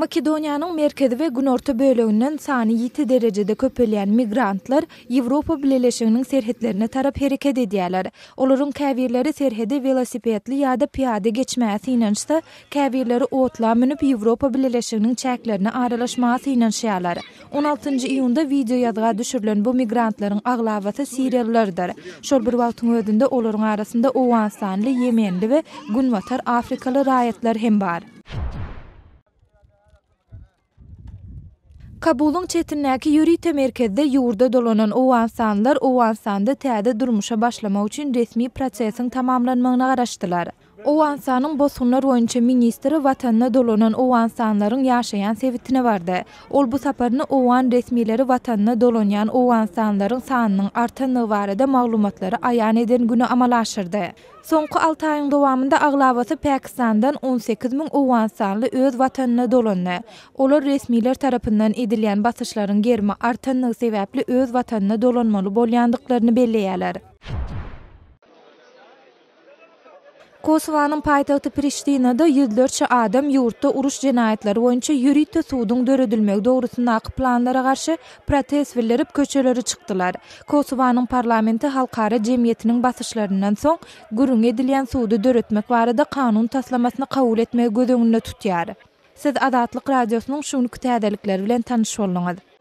Makedoniýanyň merkezi we günorta böleginden sany ýiti derejede köpelýän migrantlar Ýewropa Bileleşiginiň serhetlerine tarap hereket edýärler. Olaryň käbirleri serhedi welosipedli ýa-da pyýada geçmäge synanyşsa, käbirleri otla münüp Ýewropa Bileleşiginiň çäklerine aralaşmaga synanyşýarlar. On altynjy iýunda wideoýazga düşürilen bu migrantlaryň aglabasy siriýalylardyr. Şol bir wagtyň özünde olaryň arasynda owganystanly, ýemenli we günbatar afrikaly raýatlar hem bar. Kabulyň çetindäki ýörite merkezde ýurda dolanan owganystanlylar Owganystanda täze durmuşa başlamak üçin resmi prosesiň tamamlanmagyna garaşdylar. Owganystanyň bosgunlar boýunça ministri watanyna dolanan owganystanlylaryň ýaşaýan sebitine bardy. Ol bu saparyny owgan resmileri watanyna dolanýan owganystanlylaryň sanynyň artandygy barada maglumatlary aýan eden güni amala aşyrdy. Soňky alty aýyň dowamynda aglabasy Pakistandan 18 müň owganystanly öz watanyna dolandy. Olar resmiler tarapyndan edilýän basyşlaryň gerimi artandygy sebäpli öz watanyna dolanmaly bolýandyklaryny belleýärler. Kosowanyň paýtagty Priştinada ýüzlerçe adam ýurtda uruş jenaýatlary boýunça ýörite suduň döredilmegi dogrusyndaky planlara garşy protest bildirip, köçelere çykdylar. Kosowanyň parlamenti halkara jemgyýetiniň basyşlaryndan soň, gürrüňi edilýän sudy döretmek barada kanun taslamasyny kabul etmegi göz öňünde tutýar. Siz Azatlyk Radiosynyň şu günki täzelikleri bilen tanyş bolduňyz.